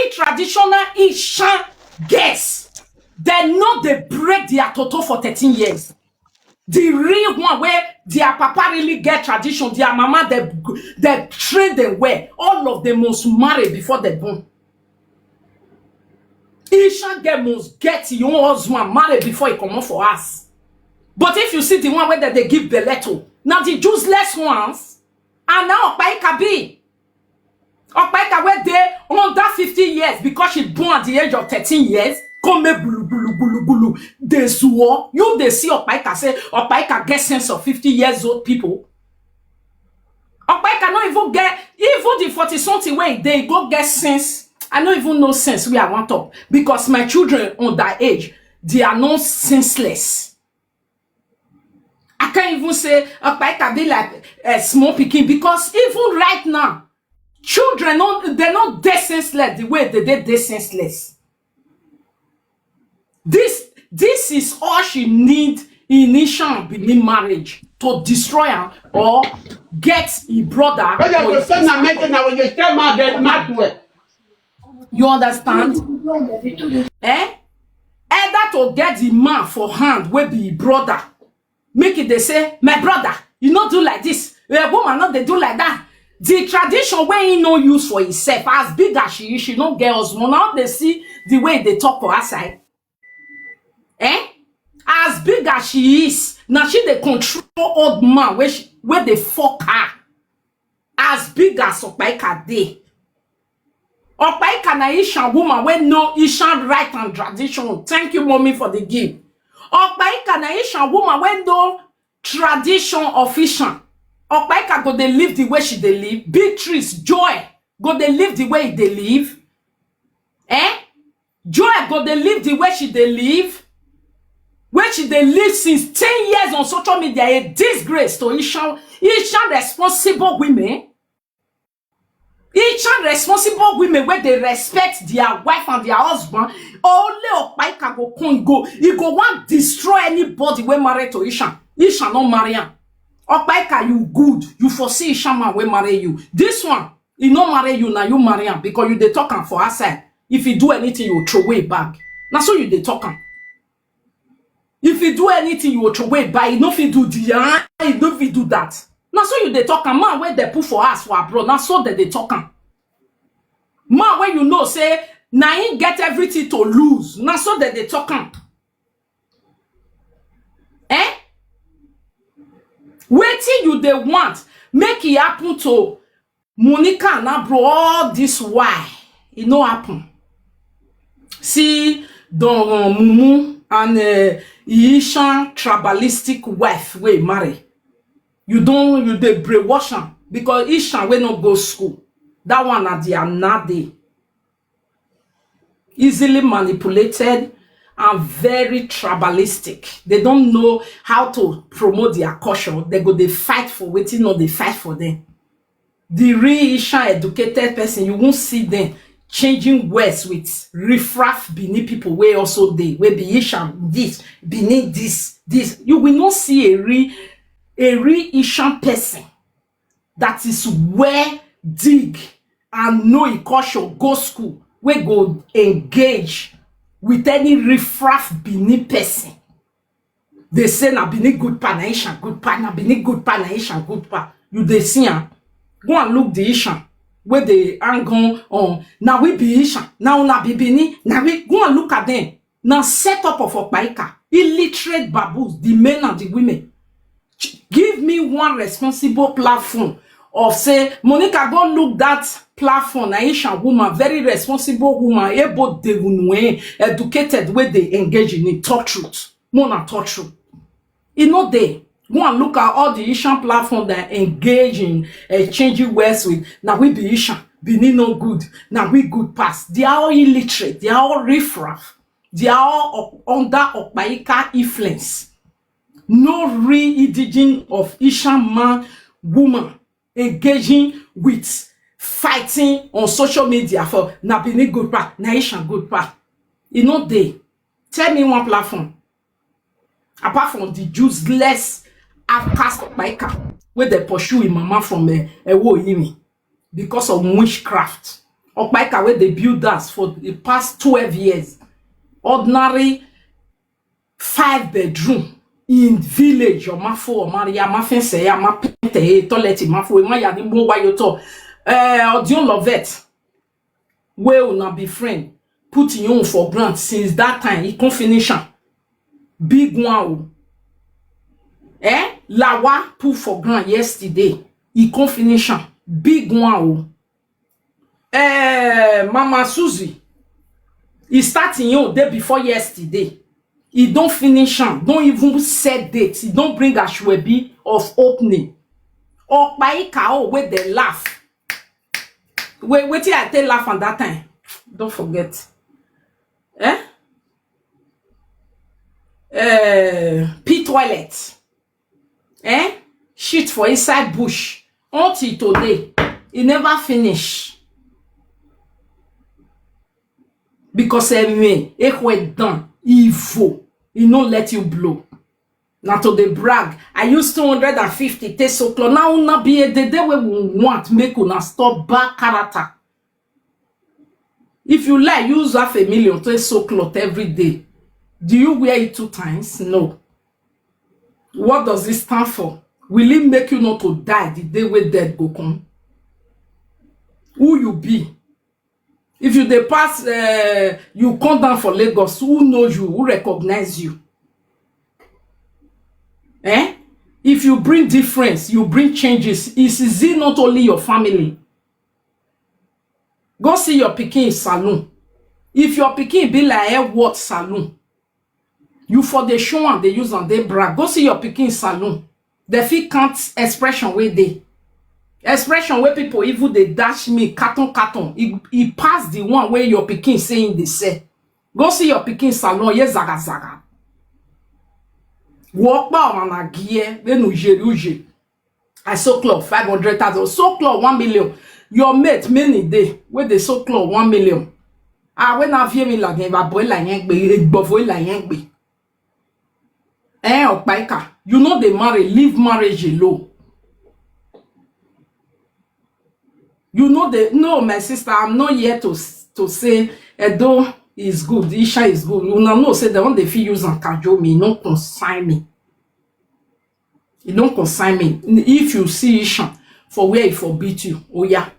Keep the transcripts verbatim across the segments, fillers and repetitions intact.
traditional Ishan girls, dem no dey break their toto for thirteen years. The real one wey their papa really get tradition, their mama, dem, dem train them well. All of them must marry before they born. Ishan girl must get your own husband, marry before he comot for house. But if you see the one wey dem dey give belle to, na the useless ones. And now Opaika be. Opaika wey dey under fifty years because she born at the age of thirteen years, come make bulu bulu bulu bulu dey suo. You dey see Opaika say Opaika get sense of fifty years old people. Opaika no even get, even the forty something wey dey go get sense. I no even know sense wey I wan talk because my children on that age, they are not senseless. I can't even say Opaika be like a small pikin because even right now, children no, they no dey senseless the way they dey dey senseless. This this is all she need in Ishan Benin marriage to destroy her or get a brother. When you or a understand sister. That message now, when you tell my get mad well. You understand? Eh? Either to get the man for hand wey be brother, make it dey say, "My brother, you no do like this. A woman no dey do like that." The tradition wey he no use for himself, as big as she is, she no get husband. Now they see the way they talk for outside. Eh? As big as she is, now she dey control old man wey she, wey dey fuck her. As big as Opaika dey. Opaika na Ishan woman wey know Ishan right and tradition. Thank you, mommy, for the gift. Opaika na Ishan woman wey know tradition of Ishan. Opaika go dey live the way she dey live. Beatrice, Joy go dey live the way e dey live. Eh? Joy go dey live the way she dey live. Wey she dey live since ten years on social media, a disgrace to Ishan, Ishan responsible women. Ishan responsible women wey dey respect their wife and their husband. Only Opaika go come go. He go wan destroy anybody wey marry to Ishan. Ishan no marry am. Opaika, you good. You foresee Ishan man wey marry you. This one, he no marry you, na you marry am because you dey talk am for outside. If he do anything, you throw away bag. Na so you dey talk am. If he do anything, you throw away bag. He no fit do the, ah, he no fit do that. Na so you dey talk am. Man wey they put for us for abroad, na so they dey talk am. Man wey you know say na him get everything to lose, na so they dey talk am. Eh? Wetin you dey want make e happen to Monica and Abro all this while? E no happen. See Don, um, Mumu and, uh, Ishan tribalistic wife wey marry. You don, you dey brainwash am because Ishan wey no go school, that one na their na dey. Easily manipulated and very tribalistic. They don't know how to promote their culture. They go dey fight for wetin no dey fight for them. The real Ishan educated person, you won't see them changing words with riffraff Benin people wey also dey, wey be Ishan this, Benin this, this. You will not see a real, a real Ishan person that is well dig and know e culture, go school, wey go engage with any riffraff Benin person. They say na Benin good pa, na Ishan good pa, na Benin good pa, na Ishan good pa. You dey see am? Go and look the Ishan wey dey hang on, on. Na we be Ishan, na una be Benin, na we. Go and look at them. Na set up of Opaika, illiterate babus, the men and the women. Ch-, give me one responsible platform of say, Monica, go look that platform. Na Ishan woman, very responsible woman, able dey, eh, educated, wey dey engage in it. Talk truth. More na talk truth. E no dey. Go and look at all the Ishan platform that engage in, eh, changing words with, "Na we be Ishan, Benin no good, na we good pass." They are all illiterate. They are all riffraff. They are all up-, under Opaika influence. No real indigenous of Ishan man, woman engaging with fighting on social media for "Na Benin good pa, na Ishan good pa." E no dey. Tell me one platform apart from the useless outcast Opaika wey dey pursue him mama from, eh, Ewo Oyimi because of witchcraft. Okpaika wey dey build house for the past twelve years, ordinary five bedroom in village, Omafo, Omari, Amafense, Amapente, eh, toilet, Mafo, Emaya, Nimbo, Wayoto, eh, Odion Lovett, wey una be friend, put him own for ground since that time, he come finish am. Big one o. Eh? Lawa put for ground yesterday, he come finish am. Big one o. Eh, Mama Susie, he start him own day before yesterday. He don finish am, don even set date. He don bring Ashwebi of opening. Okpaika o, wey dey laugh. Wait, wetin I take laugh am that time? Don't forget. Eh? Eh, pee toilet. Eh? Shit for inside bush. Until today, e never finish. Because Eme, Ekwe Dan, Ivo, e no let you blow. Na to dey brag. I use two hundred and fifty take sew cloth. Now una be a dede wey we want make una stop bad character. If you like, use half a million take sew cloth every day. Do you wear it two times? No. What does it stand for? Will it make you not to die the day wey death go come? Who you be? If you dey pass, eh, you come down for Lagos, who know you? Who recognize you? Eh? If you bring difference, you bring changes, is, is it not only your family? Go see your pikin in saloon. If your pikin be like Edward saloon, you for dey show am, dey use am, dey brag. Go see your pikin in saloon. Dem fit count expression wey dey. Expression wey people even dey dash me, carton, carton. E, e pass the one wey your pikin say im dey sell. Go see your pikin in saloon, ye zaga zaga. Wo pa ọmọ na gie, benu jeri uje. I sew cloth five hundred thousand, sew cloth one million. Your mate many day wey dey sew cloth one million. Ah, when I fear me like him, I boy like him, but boy like him. Eh, Okpaika, you know they marry, leave marriage alone. You know they, no, my sister, I'm not here to s- to say Edo is good, Isha is good. Una know say they want the fit use and cajole me, no consign me. E don concern me. If you see Ishan for where e for beat you, oh yeah.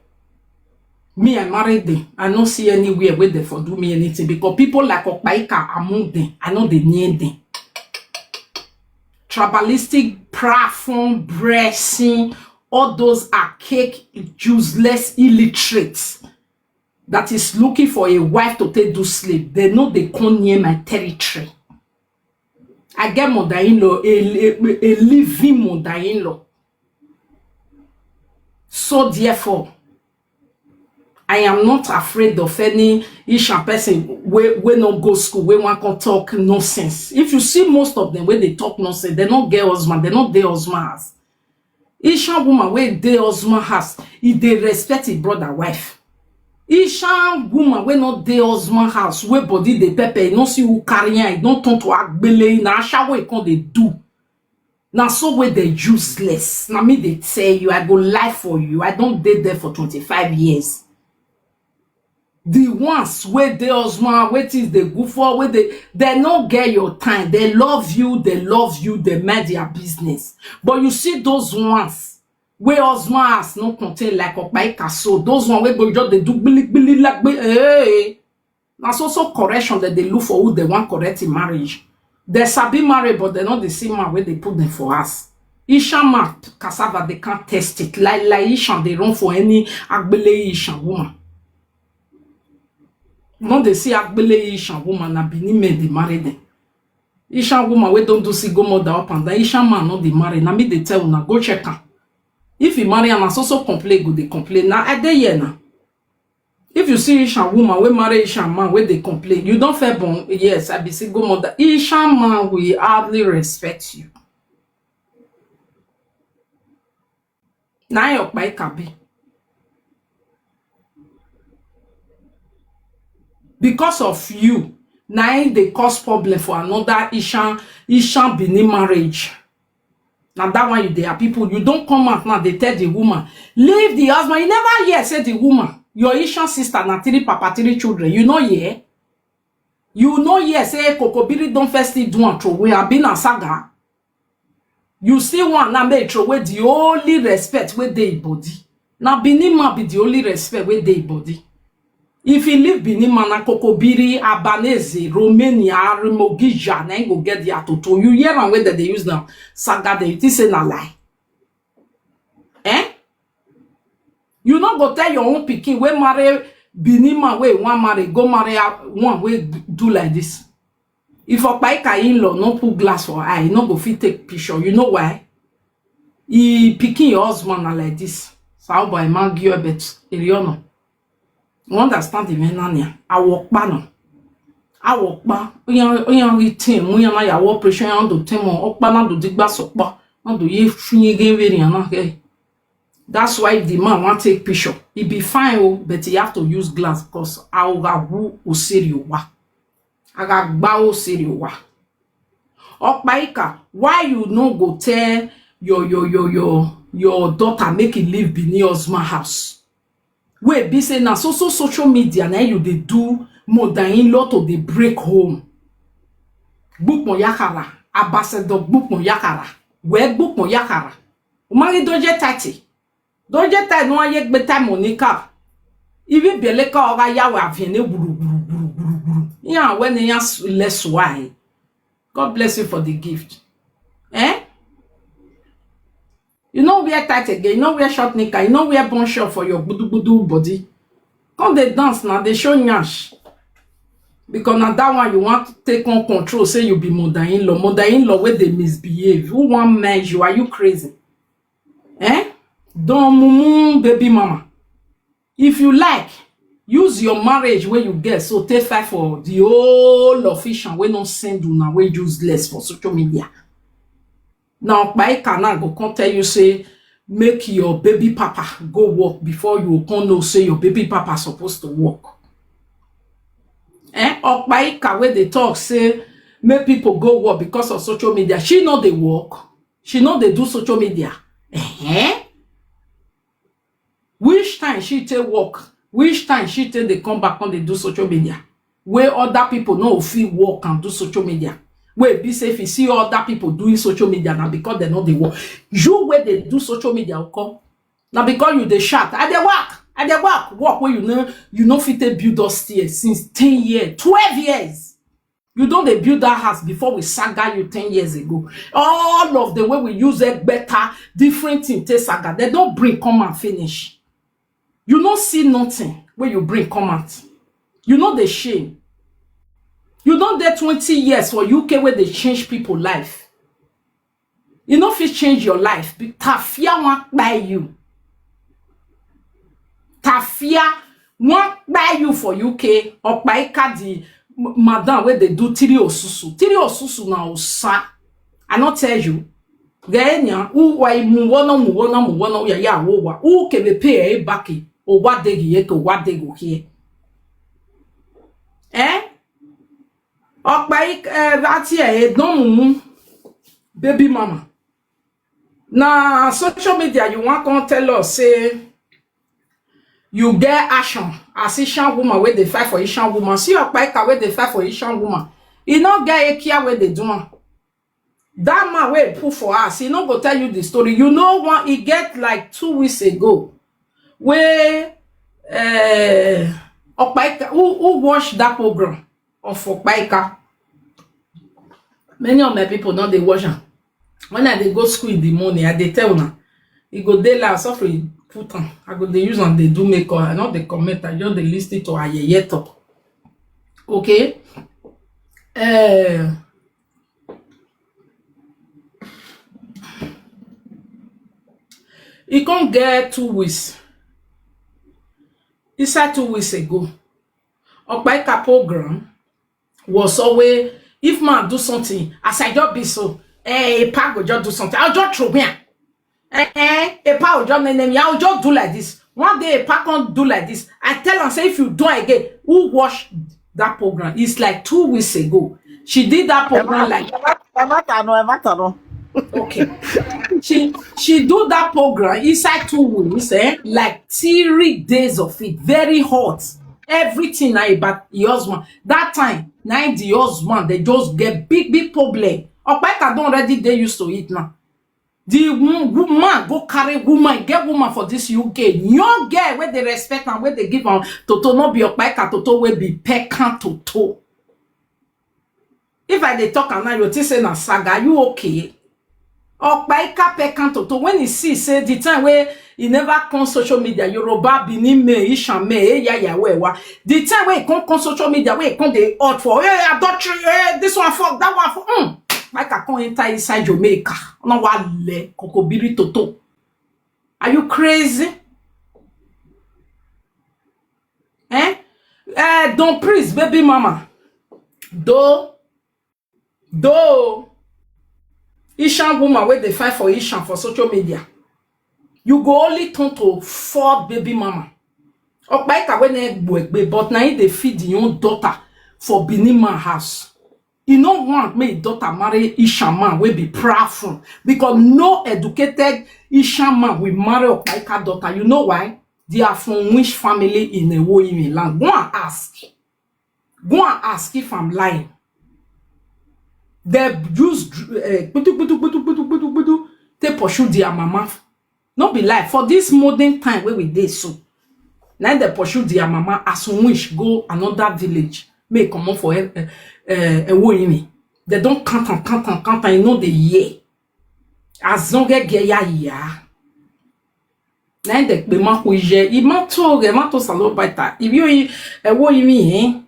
Me, I married them. I no see anywhere where they for do me anything because people like Okpaika among them, I know they near them. Tribalistic, platform, pressing, all those archaic, useless, illiterates that is looking for a wife to take do slave. They know they come near my territory. I get mother-in-law, a, a, a living mother-in-law. So therefore, I am not afraid of any Ishan person wey wey no go school, wey wan come talk nonsense. If you see most of them wey dey talk nonsense, they no get husband, they no dey husband house. Ishan woman wey dey husband house, e dey respect him brother wife. Ishan woman wey no dey husband house, wey body dey pepper, e no see who carry am, e don turn to agbele, na ashawo e come dey do. Na so wey dey useless. Na me dey tell you, I go lie for you. I don dey there for twenty-five years. The ones wey dey husband, wey things dey go for, wey dey, they no get your time. They love you, they love you, they mind their business. But you see those ones wey husband house no contain like Okpaika so, those one wey go just dey do gbili gbili lagbe, hey, na so so correction that they look for who they want correct in marriage. They sabi marry, but they no dey see man wey dey put them for house. Isha man cassava, they can't test it. Like like Isha, they run for any agbele Isha woman. No dey see agbele Isha woman, na Benin men dey marry them. Isha woman wey don do single mother up and down, Isha man no dey marry. Na me dey tell una, go check am. If he marry am, na so so complain go dey complain. Na I dey here now. If you see Isha woman wey marry Isha man wey dey complain, you don fair born. Yes, I be single mother. Isha man will hardly respect you. Na your kpai can be. Because of you, na im dey cause problem for another Isha Isha Benin marriage. Na that one you dey, people, you don come out now dey tell the woman, leave the husband. You never hear say the woman Your Ishan sister na three papa, three children. You no hear? You no hear say Kokobiri don first still do am throway, abi na saga? You still want now make e throway the only respect wey dey e body. Na Benin man be the only respect wey dey e body. If he leave Benin man, na Kokobiri, Albanese, Romania, Arimogisha, na him go get the atoto. You hear am wey dem dey use na saga dem, you think say na lie? Eh? You no go tell your own pikin wey marry Benin man wey wan marry, go marry a- one wey do like this. If Opaika in-law no put glass for eye, e no go fit take picture. You know why? E pikin, your husband na like this. Sauba Emagio bet Eriono. You understand the menania? Awokpa no. Awokpa. Oyan oyan ri tem. Oyan na yawo operation yan do tem. Okpa na do digba sokpa. Na do ye funye gen veri na he. That's why if the man want take picture, he be fine, oh, but he have to use glass because aoga wu osiri wa. Aga gba osiri wa. Okpaika, why you no go tell your your your your your daughter make he leave Benin husband house? Wey be say na so so social media na you dey do mother-in-law to dey break home. Gbukpon yakara, ambassador Gbukpon yakara, we Gbukpon yakara. Umari doje tati. Doje tai no aye gbe tai Monica. Ivi bieleka oga yawe aviene gburu gburu gburu gburu gburu. Iya we ne ya s- less why. God bless you for the gift. Eh? You no wear tight again, you no wear short knicker, you no wear bun short for your gbudu gbudu body. Come dey dance now, dey show nyash. Because na that one you want to take on control, say you be mother-in-law. Mother-in-law wey dey misbehave. Who wan merge you? Are you crazy? Eh? Don mumu baby mama. If you like, use your marriage wey you get so take fight for the whole of Ishan wey no send una wey useless for social media. Now Okpaika now go come tell you say make your baby papa go work before you come know say your baby papa supposed to work. Eh? Okpaika wey dey talk say make people go work because of social media. She no dey work. She no dey do social media. Eh? Which time she take work? Which time she take dey come back on dey do social media? Wey other people no fit work and do social media. Wey be say if you see other people doing social media na because dem no dey work. You wey dey do social media, okay? Na because you dey shout, "I dey work, I dey work," work wey you no you no fit take build us here since ten years, twelve years. You don dey build that house before we saga you ten years ago. All of the way we use it better, different thing take saga. They don't bring come and finish. You no see nothing wey you bring come out. You no dey shame. You don dey twenty years for U K wey dey change people life. E no fit change your life. Be- Tafia wan kpai you. Tafia wan kpai you for U K. Okpaika the m- madam wey dey do three osusu. Three osusu na osa. I no tell you. Genya u wa mu wono mu wono mu wono ya ya wo wa. U ke be pay e baki. O wa degi ye ke o wa dego here. Eh? Okpaika eh, that here e don mumu baby mama. Na social media you wan come tell us say you get action as Ishan woman wey dey fight for Ishan woman. See Okpaika wey dey fight for Ishan woman. E no get ekia wey dey do am. That man wey put for house, he no go tell you the story. You know one, e get like two weeks ago wey uh, Okpaika, who, who watch that program of Okpaika? Many of my people don dey watch am. When I dey go school in the morning, I dey tell una, e go dey like suffer put am. I go dey use am dey do makeup. I no dey comment, I just dey listen to ayeye talk. Okay? Uh, e come get two weeks. Inside two weeks ago, Okpaika program was always, if man do something, as I just be so, eh, Epa go just do something. I'll just throw him. Eh, eh, Epa will just name me. I'll just do like this. One day Epa can't do like this. I tell him, say, if you do again, who watch that program? It's like two weeks ago. She did that program like Ẹ má tà nù, ẹ má tà nù. Okay. She she do that program inside two weeks, eh? Like three days of it, very hot. Everything na about the husband. That time, na the husband they just get big big problem. Opaika don already dey used to it now. The wo- woman go carry woman, get woman for this U K. Young girl where they respect and where they give am toto, no be Opaika toto, where be pecan toto. If I dey talk am now, you think say na saga. Are you okay? Okpaika pekan toto, when he see say the time wey he never come social media, Yoruba, Benin men, Ishan men, eh, ya ya we wa. The time wey he come come social media, wey he come dey hot for, eh, adultery, eh, this one fuck, that one fuck. Mm. Like I come enter inside Jamaica. No wa le kokobiri toto. Are you crazy? Eh? Eh, Don Priest, baby mama. Though, though, Ishan woman wey dey fight for Ishan for social media, you go only turn to four baby mama. Okpaika wey na egbo egbe, but na him dey feed him own daughter for Benin man house. He no want make him daughter marry Ishan man wey be proud from, because no educated Ishan man will marry Okpaika daughter. You know why? They are from which family in a Woyimi land? Go and ask. Go and ask if I'm lying. They use uh, they pursue their mama. No be lie. For this modern time where we dey so, now they pursue their mama as wish go another village. Make comot for uh, uh, Ewoyimi. They don't count and count and count and you know the year. As long as get ya ya. Na im dey pe ma ku ije, i ma to ge ma to salo baita. Ibi oyi ewo imi hin.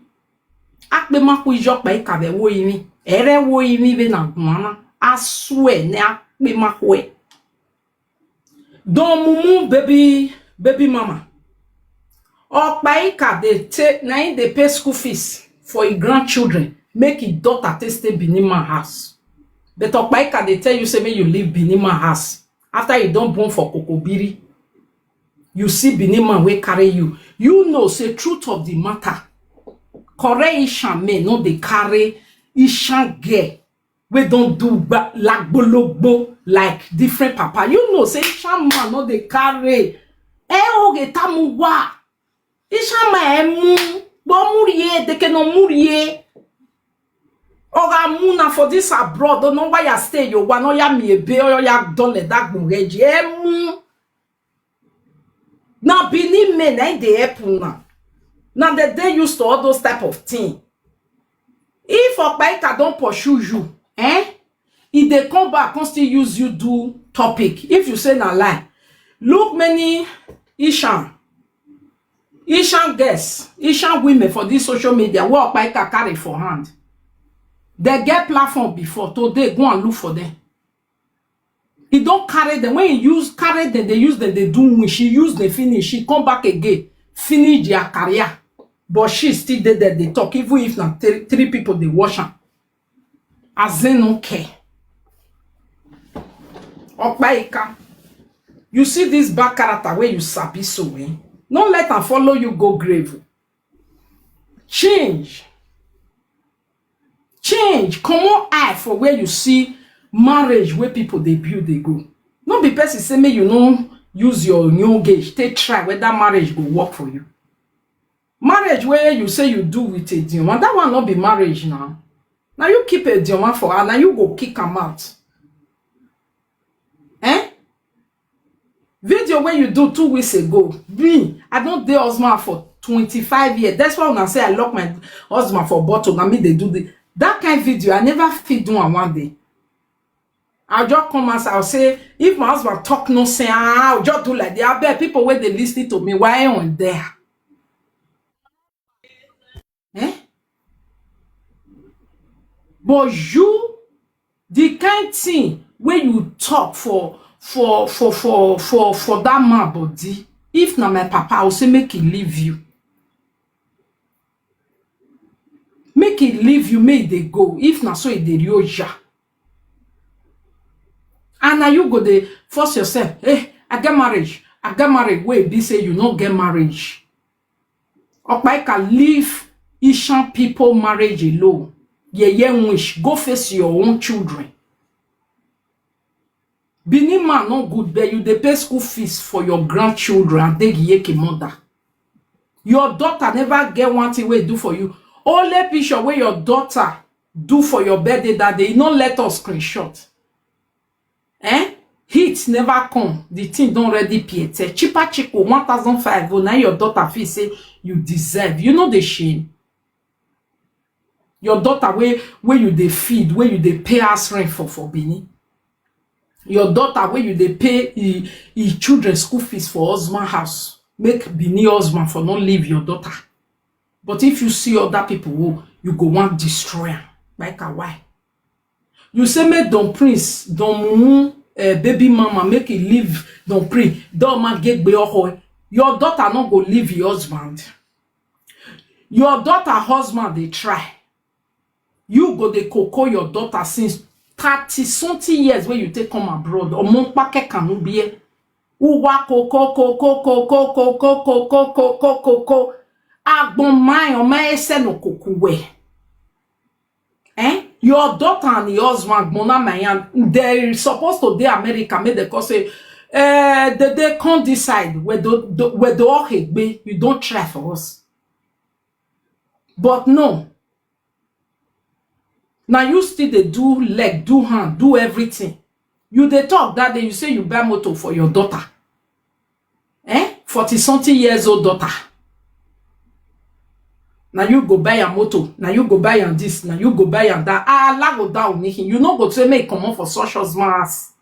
A pe ma ku ijo pa ika be wo imi. Ere wo imi be na guana. I swear ne a pe ma ku e. Don mumu baby baby mama. Okpaika dey take na im dey pay school fees for im grandchildren make im daughter take stay Benin man house. But Okpaika dey tell you say make you leave Benin man house after you don born for Kokobiri. You see Benin man wey carry you. You know say truth of the matter, correct Ishan men no dey carry Ishan girl wey don do gba lagbologbo like different papa. You know say Ishan man no dey carry. E oge tamu wa. Ishan man e mu. Bo mu rie, they cannot mu rie. Oga mu na for this abroad. Don't know why I stay. You wa no ya mi ebe. Oyo ya dole dagbo reji. E mu. Na Benin men na im dey help una. Na dem dey used to all those type of thing. If Okpaika don pursue you, eh? E dey come back come still use you do topic. If you say na lie, look many Ishan, Ishan girls, Ishan women for this social media wey Okpaika carry for hand. Dem get platform before, today go and look for them. He don carry them. When he use carry them, they use them, they do win. She use them finish. She come back again, finish their career. But she still dey there, they talk, even if na three, three people they watch am. As they no care. Okpaika, you see this bad character where you sabi so, eh? No let am follow you go grave. Change. Change, comot eye for where you see marriage wey people dey build dey go. No be person say make you no use your young age take try whether marriage go work for you. Marriage wey you say you do with a Dinma, that one no be marriage now. Na you keep a Dinma for her, na you go kick am out. Eh? Video wey you do two weeks ago, me, I don dey husband for twenty-five years. That's why una say I lock my husband for bottle. Na me dey do the that kind video. I never fit do am one day. I'll just come outside. I'll say, if my husband talk nonsense, ah, I'll just do like that. I bet people when they listen to me, why on there? Eh? But you, the kind thing where you talk for for for for for for that man body, if na my papa, I will say make he leave you. Make he leave you, make they go. If na so e dey rioja. And now you go dey force yourself. Hey, I get marriage. I get married. Wey be say you no get marriage. Okpaika, leave Ishan people marriage alone. Yeah, yeah, wish. Go face your own children. Benin man no good, but you dey pay school fees for your grandchildren and Degiyeke mother. Your daughter never get one thing wey do for you. Only picture wey your daughter do for your birthday that day, you no let us screenshot. Eh? Heat never come, the thing don already piete. Cheaper chico, one thousand five oh, na your daughter feel say you deserve. You know the shame. Your daughter wey wey you dey feed, wey you dey pay house rent for for Benin. Your daughter wey you dey pay e e children school fees for husband house, make Benin husband for no leave your daughter. But if you see other people, oh, you go want destroy am. Like a why? You say make Don Prince, Don Mumu, uh, baby mama, make e leave Don Prince. Don ma get gbe oho. Your daughter no go leave your husband. Your daughter husband dey try. You go dey cocoa your daughter since thirty something years wey you take come abroad. Omo npa kekanu bie. Uwa cocoa, cocoa, cocoa, cocoa, cocoa, cocoa, cocoa. Agbon mai, omo ese no cocoa we. Eh? Your daughter and your husband, Mona Mayan, they supposed to dey America, make they call say, eh, they, they come this side, where the, the, where the all hate be, you don't try for us. But no. Now you still dey do leg, do hand, do everything. You dey talk that day, you say you buy motor for your daughter. Eh? Forty something years old daughter. Now you go buy a motor, now you go buy a this, now you go buy a that. Ah, lago down, you no go say make come up for such husband ass.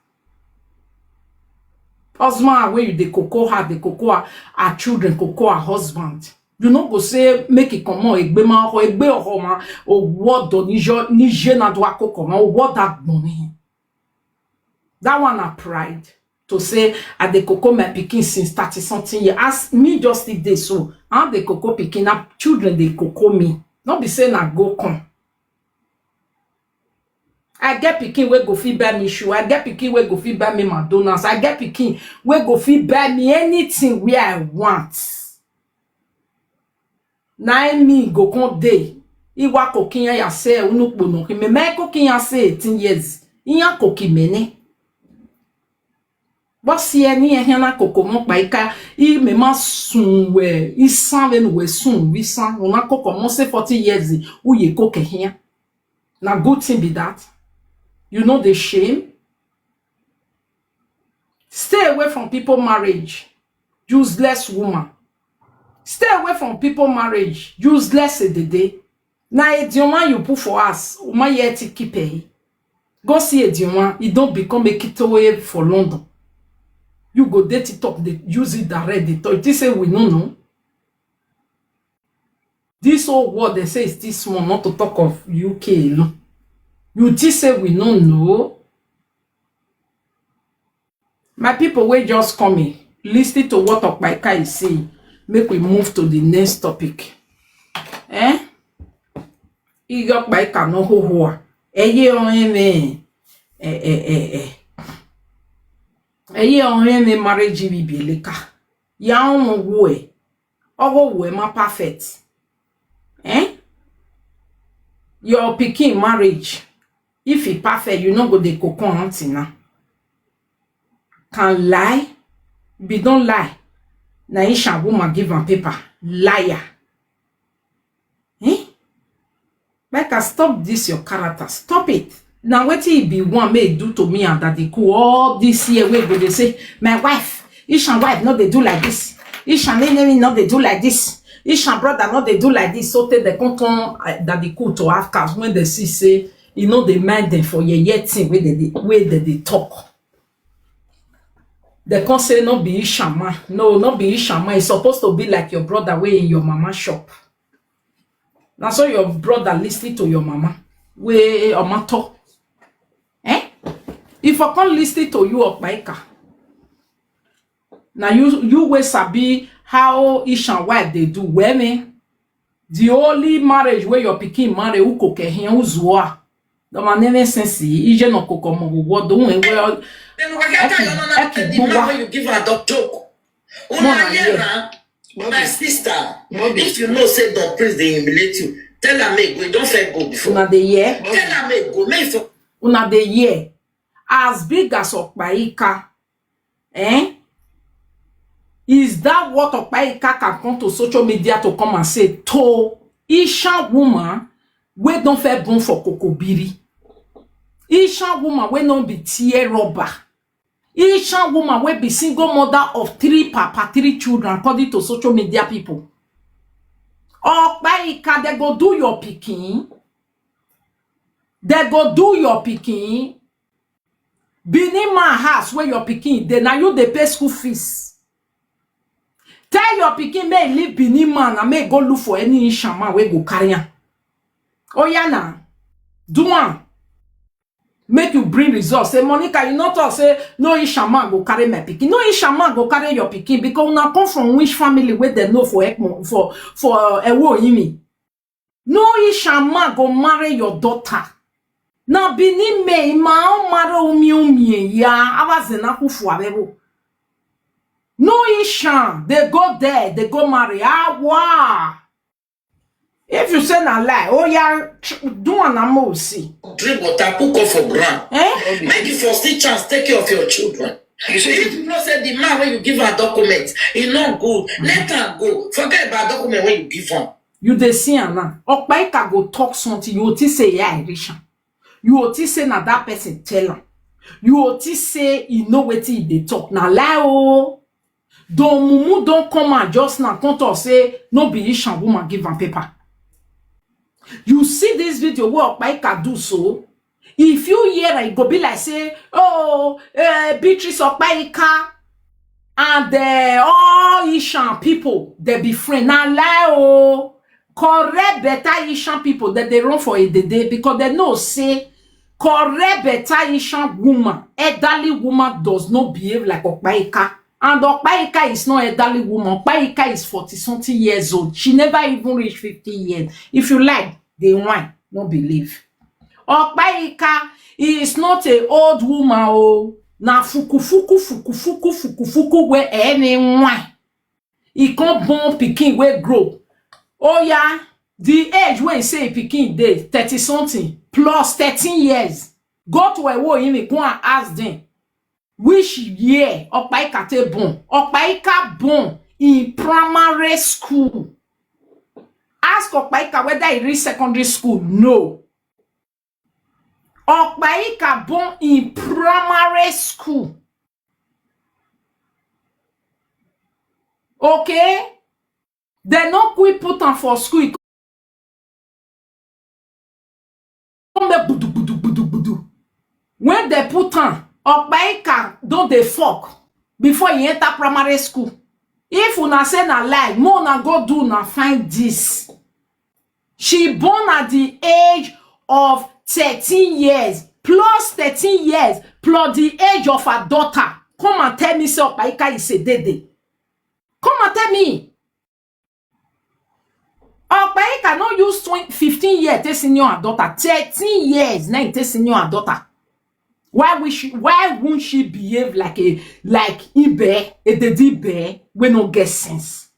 Husband where you dey cocoa her, dey cocoa her, her children, cocoa her husband. You no go say make it come on, egbe ma ho, egbe oho ma, o wodo ni jo, ni je na dwa koko ma, o woda gboni. That one a pride. To say I dey cocoa my pikin since thirty something years. As me just still dey so, I dey cocoa pikin, na children dey cocoa me. No be say na go come. I get pikin wey go fit buy me shoe. I get pikin wey go fit buy me McDonald's. I get pikin wey go fit buy me anything wey I want. Na im me go come dey. Iwa kokinya ya se unu kpono ki me me kokinya se eighteen years. Iya koki mene. But si eni ehia na koko mo pa ika, i me ma sun we, i san we nu we sun, we san, una koko mo se forty years, u ye koke here. Na good thing be that. You know the shame. Stay away from people marriage. Useless woman. Stay away from people marriage. Useless edede. Na edioma you put for us. Uma yet keep e. Go see edioma. You don't become a kitoye for London. You go there to talk, they use it direct. They talk. They say we no know. This whole world they say is this small, not to talk of U K alone. You just say we no know. My people, we just coming. Listen to what Okpaika is saying. Make we move to the next topic. Eh? Igo Okpaika no ho ho. Eye on him. Eh, eh, eh, eh. Eye on him marriage we be leka. Ya on wo e. Ogo wo e ma perfect. Eh? Your pikin marriage. If e perfect, you no go dey cocoa auntie now. Can lie? Be don't lie. Na Isha woman give am paper. Liar. Eh? Becca, stop this your character. Stop it. Now wetin e be one may do to me and Daddy Cool all this year wey go dey say, my wife, Isha wife no dey do like this. Isha name no dey do like this. Isha brother no dey do like this. So tey they come turn uh, Daddy Cool to half caste when they see say e no dey mind them for yeye thing wey they dey wey they dey talk. They come say no be Ishama. No, no be Ishama. It's supposed to be like your brother wey in your mama shop. Na so your brother listen to your mama. Wey omato. Eh? If I come listen to you, Okpaika. Now you you wey sabi how Isha wife dey do well me. The only marriage where your pikin marry uko ke hin uzua. The man never sense ije no koko mo wo do we we. Then we get tell your mama Okay, the go man wa. When you give her dog joke. Una Mona, hear yeah. Am? My sister, Bobby. If you know say Don Prince dey humiliate you, tell am make go. You don fair go before. Una dey hear? Tell am make go. Make for Una dey hear? as big as Okpaika, eh? Is that what Okpaika can come to social media to come and say to Ishan woman wey don first born for Kokobiri? Ishan woman wey no be tear rubber. Ishan woman wey be single mother of three papa, three children, according to social media people. Okpaika, they go do your pikin. They go do your pikin. Benin man house where your pikin dey, na you dey pay school fees. Tell your pikin make e leave Benin man and make e go look for any Ishan man wey go carry am. Oya na, do am. Make you bring results. Say, Monica, you no talk say no Ishan man go carry my pikin. No Ishan man go carry your pikin because una come from which family wey dem know for Ekmo, for, for, uh, Ewo Oyimi. No Ishan man go marry your daughter. Na Benin me, ma o marry umi umi ya, awa zena ku fu abebo. No Ishan, they go there, they go marry. Ah, wow. If you say na lie, oh yeah, tr-, do an amosi. Drink water, put cough for ground. Eh? Make you for still chance, take care of your children. You say If you know say the man when you give her document, he not good, let her go. Forget about document when you give her. You dey see am now. Okpaika go talk something. You go think say yeah, I reach am. You go think say na that person tell am. You go think say e know wetin e dey talk. Na lie o. Don Mumu don come out just now, come talk say no be Ishan woman give am paper. You see this video wey Okpaika do so? If you hear am, e go be like say, oh, eh, Beatrice Okpaika and, eh, all Ishan people, they be friend. Na lie o. Correct better Ishan people that they run for a day because they know say correct better Ishan woman, elderly woman does not behave like Okpaika. And Okpaika is not elderly woman. Okpaika is forty something years old. She never even reached fifty years. If you like, dey whine, no believe. Okpaika is not a old woman o. Na fuku fuku fuku fuku fuku fuku wey any whine. E come born pikin wey grow. Oh yeah, the age wey e say e pikin dey, thirty something plus thirteen years. Go to Ewo Oyimi, go and ask them which year Okpaika take born. Okpaika born in primary school. Ask Okpaika whether he reach secondary school. No. Okpaika born in primary school. Okay? They no quick put am for school. E come make gbudu, gbudu, gbudu, gbudu. When they put am, Okpaika don dey fuck before he enter primary school. If una say na lie, make una go do una find this. She born at the age of thirteen years, plus thirteen years, plus the age of her daughter. Come and tell me say Okpaika is a dede. Come and tell me. Okpaika no use twenty, fifteen years take senior her daughter. Thirteen years na im take senior her daughter. Why will she, why won't she behave like a, like Ibe, a daddy Ibe, wey no get sense?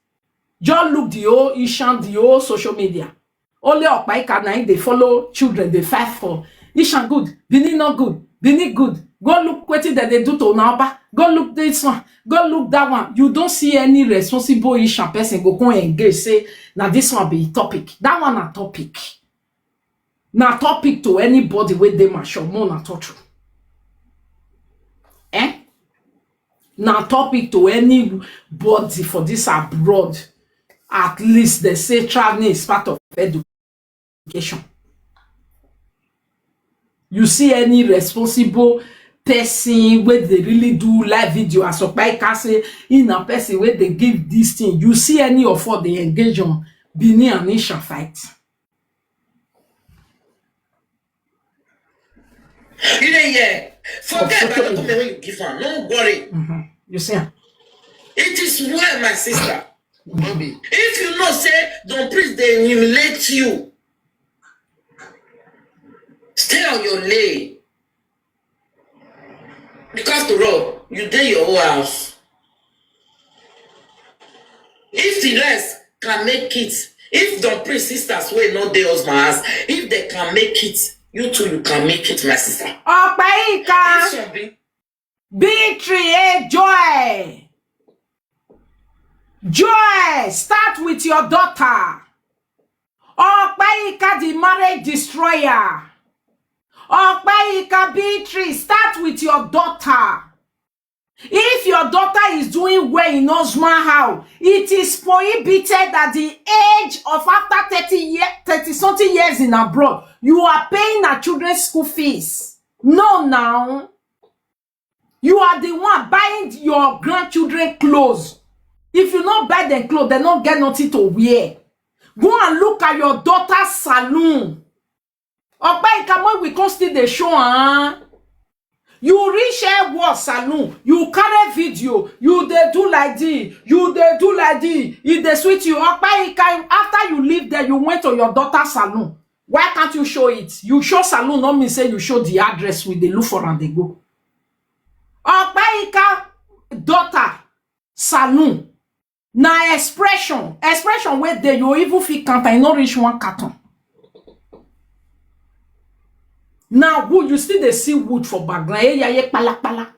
Just look the whole Ishan, the whole social media. Only Okpaika na im dey follow children dey fight for. Ishan good, Benin no good, Benin good. Go look wetin dem dey do to una Oba. Go look this one, go look that one. You don't see any responsible Ishan person go come engage say na this one be topic. That one na topic. Na topic to anybody wey dey mature, more na talk true. Eh? Na topic to anybody for this abroad. At least they say traveling is part of education. You see any responsible person wey dey really do live video as Okpaika say, e na person wey dey give this thing. You see any of us dey engage on Benin and Ishan fight? You dey hear? Forget about the document when you give her. No worry. You see am? It is well, my sister. Bobby. If you know say Don Priest dey humiliate you, stay on your lane. Because to rob, you dey your own house. If the rest can make it, if Don Priest sisters wey no dey husband house, if they can make it, You too, you can make it, my sister. Ọpẹ́yínká, This should be Beatrice, eh, Joy. Joy, start with your daughter. Ọpẹ́yínká, the marriage destroyer. Ọpẹ́yínká, Beatrice, start with your daughter. If your daughter is doing well in husband house, it is prohibited at the age of, after thirty year, thirty something years in abroad. You are paying her children's school fees. No, now. You are the one buying your grandchildren clothes. If you no buy them clothes, they no get nothing to wear. Go and look at your daughter's salon. Ọpẹ́yínká, when we come still dey show am. You reach here work salon, you carry video, you dey do like this, you dey do like this, e dey sweet you. Ọpẹ́yínká, after you leave there, you went to your daughter salon. Why can't you show it? You show salon no mean say you show the address we dey look for and dey go. Ọpẹ́yínká daughter salon. Na expression, expression wey dey, you even fit count am, e no reach one carton. Now wood, you still dey see wood for background. Hey, yeah, yeah, pala pala.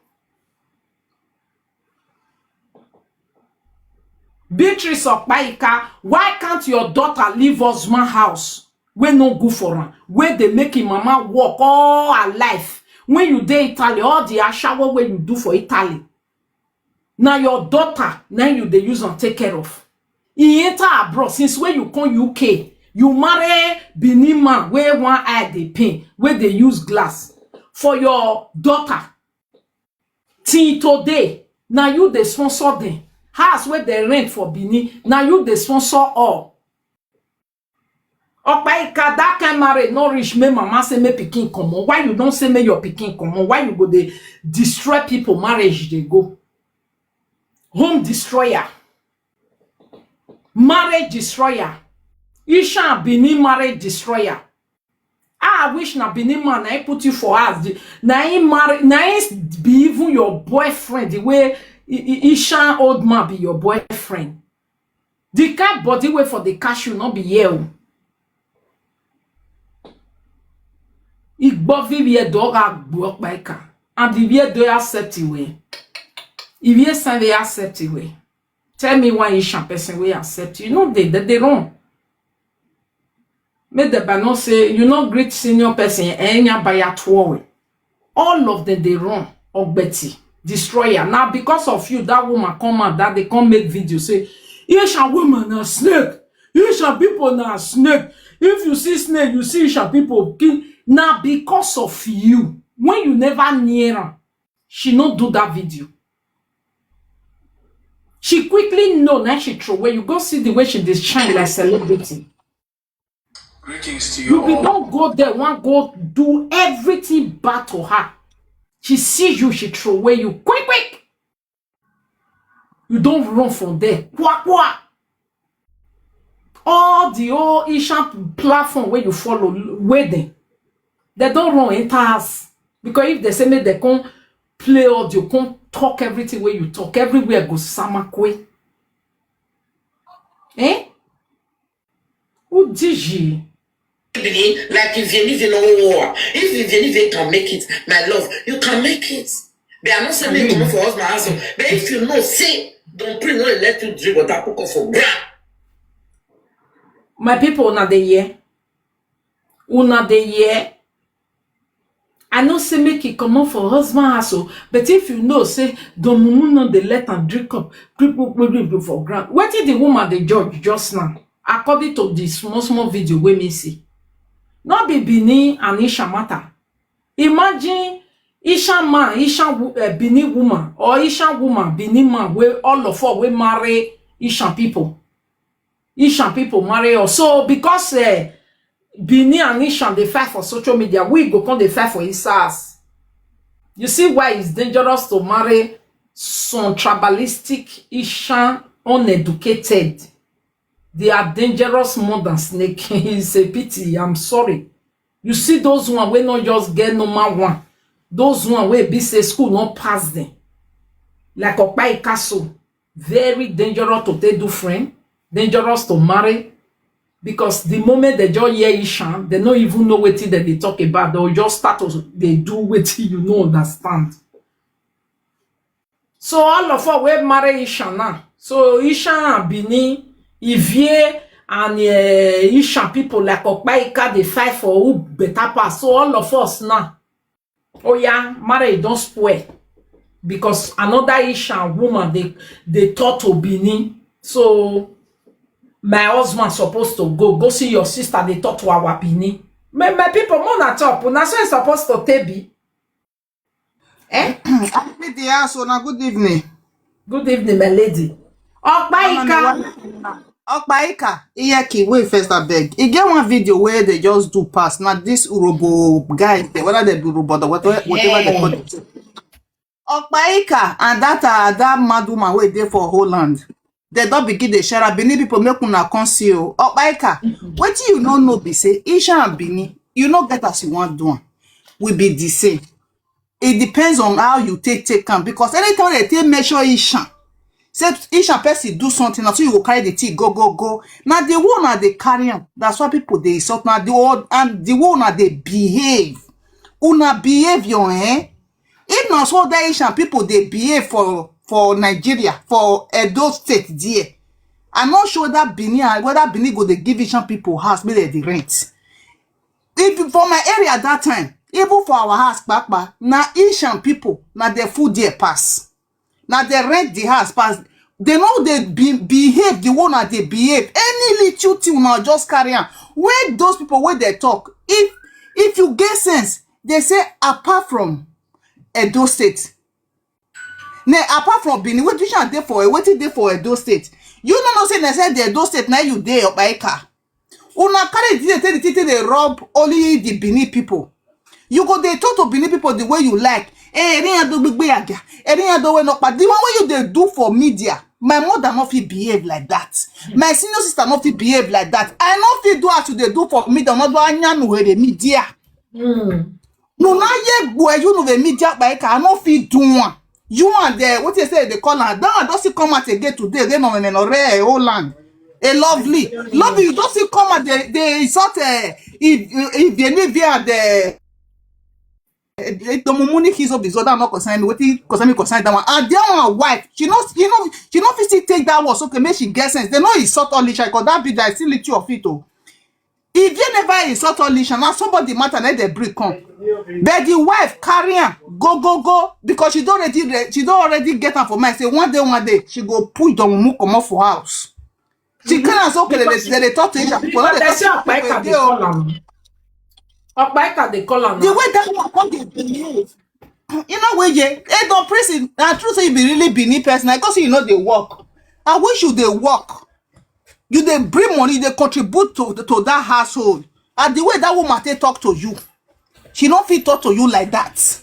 Beatrice Ọpẹ́yínká, why can't your daughter leave husband house wey no good for am, wey dey make him mama work all her life? When you dey Italy, all the ashawo wey you do for Italy, na your daughter na you dey use am take care of. E enter abroad since when you come U K, you marry Benin man wey one eye dey pain, wey dey use glass for your daughter. Till today, na you dey sponsor them. House wey dem rent for Benin, na you dey sponsor all. Ọpẹ́yínká, that kind marriage no reach make mama say make pikin comot. Why you don say make your pikin comot? Why you go dey destroy people marriage dey go? Home destroyer, marriage destroyer, Ishan Benin marriage destroyer. Ah, I wish na Benin man na him put you for house. The- Na him marry, na him be even your boyfriend. The way I- I- Ishan old man be your boyfriend. The kind body wey for the cashew no be here o. Igbo vivi edo ga gbo pa ika. And the way do accept it way. If you say they accept it way. Tell me why Ishan person will accept you. No, they they, they wrong. Make the banner say you no greet senior person enya by at all. All of them they wrong. Ogbeti, destroyer. Now because of you, that woman come out that they come make video say Ishan woman na snake. Ishan people na snake. If you see snake, you see Ishan people kill. Now because of you, when you never near her, she no do that video. She quickly know, now she throw away. You go see the way she dey shine like celebrity. Greetings to you You be all. Don't go there, one go do everything bad to her. She see you, she throw away you quick quick. You don't run from there. Kwa kwa. All the old Ishan platform where you follow, where them, they don't run enter us. Because if they say make they come play audio, come talk everything where you talk, everywhere go samakwe. Eh? Who did you? Benin, like if you live in a war, if you live in can make it, my love, you can make it. They are not saying Amen. Come for husband house, but if you know, say don't pray, no let you drink water, cook up for ground. My people, una dey hear? Una dey hear? I know say make it come up for husband house, oh, but if you know say the mumu no dey let am drink up, drink, drink, drink, drink for ground. What did the woman the judge just now? According to the small small video we may see, not be Benin and Isha matter. Imagine Isha man, Isha uh, Benin woman, or Isha woman, Benin man, where all of us we marry Isha people. Isha people marry us. So because uh, Benin and Isha they fight for social media, we go come they fight for Isas. You see why it's dangerous to marry some tribalistic Isha uneducated. They are dangerous more than snake. It's a pity. I'm sorry. You see those one wey no just get normal one. Those one wey be say school no pass them. Like Okpai Castle, very dangerous to take do friend, dangerous to marry. Because the moment they just hear Ishan, they no even know wetin dem dey talk about. They will just start to dey do wetin you no understand. So all of us wey marry Ishan now. So Ishan and Benin, Ivie and uh, Ishan people like Okpaika dey fight for who better pass. So all of us now, oh yeah, marriage don spoil because another Ishan woman dey dey talk to Benin. So my husband supposed to go go see your sister dey talk to our Benin. My, my people, more na talk. Una so e supposed to take be. Eh? I be the house owner. Good evening. Good evening, my lady. Okpaika. Okpaika, Iyeki, wait first, abeg. E get one video where they just do pass. Now this Urobo guy, they- whether they be Urobo or whatever, whatever they call it. Okpaika and that uh, that mad woman wey dey for Holland. They don begin dey share am. Benin people make una come see o. Okpaika, wetin you no know be say Ishan and Benin, you no get as you wan do am. We be the same. It depends on how you take take am, because anytime they take measure Ishan, say Ishan person do something, na so you go carry the thing go go go. Na the one na dey carry am. That's why people dey insult. Na the one and the one na dey behave. Una behavior, eh? If na so that Ishan people dey behave for for Nigeria, for Edo State there, I no sure whether Benin and whether Benin go dey give Ishan people house make dem dey rent. If for my area that time, even for our house, Papa, na Ishan people, na the food there pass. Na they rent the house pass. They know they be, behave the one that they behave. Any little thing now just carry on. When those people when they talk, if if you get sense, they say apart from Edo State. Now, apart from Benin, what you dey for? What dey for Edo State? You no know say they said the Edo State now you dey Okpaika. Una carry the thing take the thing dey rob only the Benin people. You go dey talk to Benin people the way you like. Eh, eri yan do gbegbe aga. Eri yan do we no pa. The one wey you dey do for media, my mother no fit behave like that. My senior sister no fit behave like that. I no fit do as you dey do for media. No do anyanu here media. No na ye gbo you no the media by ka no fit do one. You and the what you say they call her. That one don still come out again today. Again on an already Holland. A lovely, lovely. You don still come out. They they insult uh, if if they live here the. Tomomuni kiss up his other not concern me. Wetin concern me concern that one. And their one wife, she no, you know, she no fit still take that one. So okay, make she get sense. They no insult all each other. That be that still little of it oh. If you never insult all each other, somebody matter let the break come. But the wife carry am go go go because she don already re- she don already get am for mind say one day one day she go push the mumu comot for house. She carry am so okay they dey they dey talk to each other. People no But dey they say talk to people Okpaika dey again o. Call am. Okpaika dey call am. The Now. Way that one come dey behave. You know wey ye e don prison na true say you be really Benin person na because you no dey work. I wish you dey work. You dey bring money, you dey contribute to to that household. And the way that woman take talk to you, she no fit talk to you like that.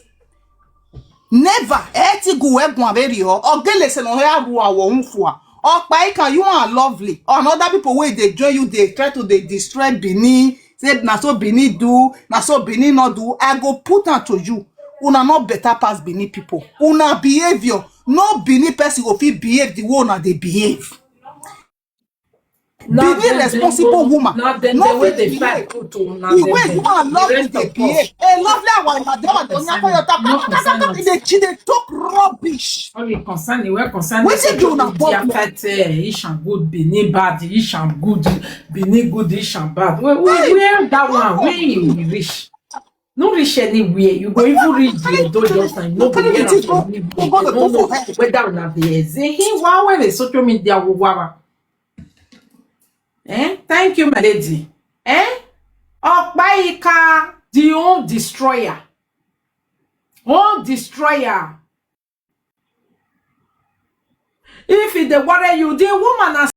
Never. Eti gu egun aberi o. Ogele se no ya ru awo unfua. Okpaika, you are lovely. Another people wey dey join you, they try to dey destroy Benin. Say na so Benin do, na so Benin no do. I go put am to you. Una no better pass Benin people. Una behavior, no Benin person go fit behave the way una dey behave. Be the responsible woman. Na dem No dey wey fit dey behave. fight put o. Na The dem way dey. you are The lovely rest dey of behave. us. A lovely our madam No and concern Onyaka your us. No taka concern taka us. dey she dey talk rubbish. All the concern wey concern Wetin social do una media problem? Fight eh, Ishan good, Benin bad, Ishan good, Benin good, Ishan bad. Where, where, where that one? Where you reach? No reach anywhere. You go even reach the Edo just and you no go hear am for anywhere. They don't know whether una dey say he wa where the social media wo wa. Eh? Thank you, my lady. Eh? Okpaika, the own destroyer. Own destroyer. If e dey worry you, the woman na